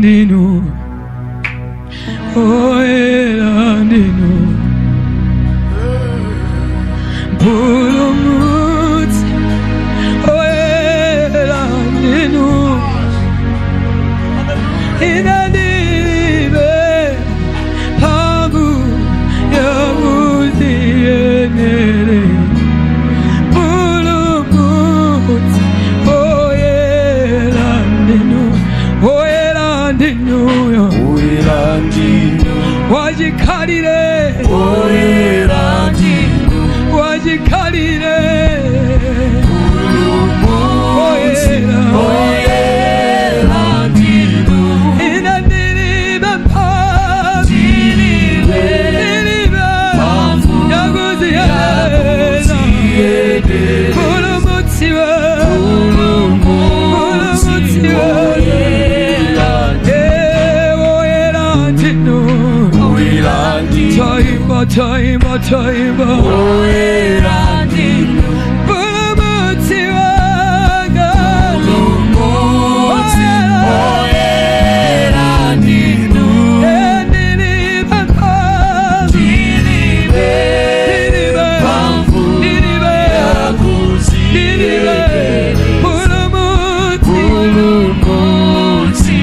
Ndinu, oyera ndinu, Mpulumutsi, oyera ndinu. Ine ndilibe mphamvu yakuziyenera. Mpulumutsi, oyera ndinu, oyera ndinu, Oyera ndinu. Wachikhalire, Oyera ndinu. Wachikhalire, oyera. Oyera ndinu. Ine ndilibe mphamvu, Ndilibe ndilibe mphamvu yakuziyenera. Mpulumutsi we, Mpulumutsi we, Oyera. Eh, oyera ndinu. Oyera ndinu. Taimba, taimba, taimba. Oyera ndinu. Mpulumutsi wanga. Mpulumutsi, oyera ndinu. Eh, ndilibe mphamvu, Ndilibe ndilibe, mphamvu ndilibe, ndilibe. Mpulumutsi, Mpulumutsi,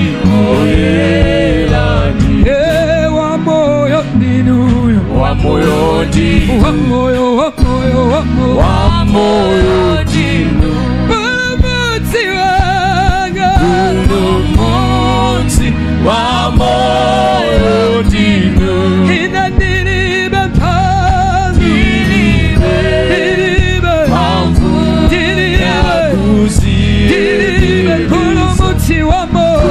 oyera ndinu. eh, wa moyo ndinuyo. Wa moyo ndinu. Wa moyo, wa moyo, wa moyo. Wa moyo ndinu. Mpulumutsi wanga. Mpulumutsi, wa moyo ndinu. Ine ndilibe mphamvu, Ndilibe ndilibe, mphamvu ndilibe, ndilibe. Mpulumutsi wa moyo.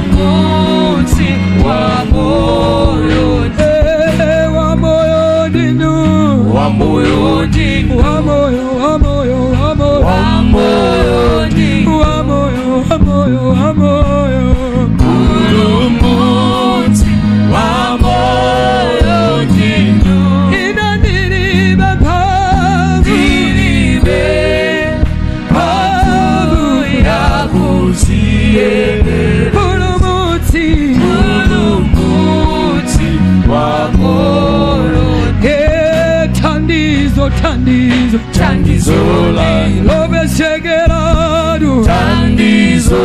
Mpulumutsi, wa moyo. Eh, wa moyo ndinu. Wa moyo ndinu. Wa moyo, wa moyo, wa moyo. Wa moyo ndinu. Wa moyo, wa moyo, wa moyo. Mpulumutsi, wa moyo ndinu. Ine ndilibe mphamvu, Ndilibe mphamvu yakuziyendera. Mpulumutsi. Mpulumutsi, wa moyo. Eh, thandizo, thandizo, Thandizo lanu. Lobesekeradu. Thandizo.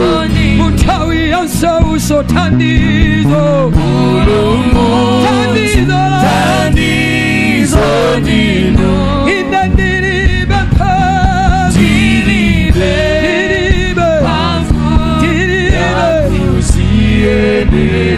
Munthawi ya nsautso, thandizo. Mpulumutsi. Thandizo lanu. Thandizo ndinu. Ine ndilibe mphamvu, Ndilibe ndilibe, mphamvu ndilibe. yakuziyendera.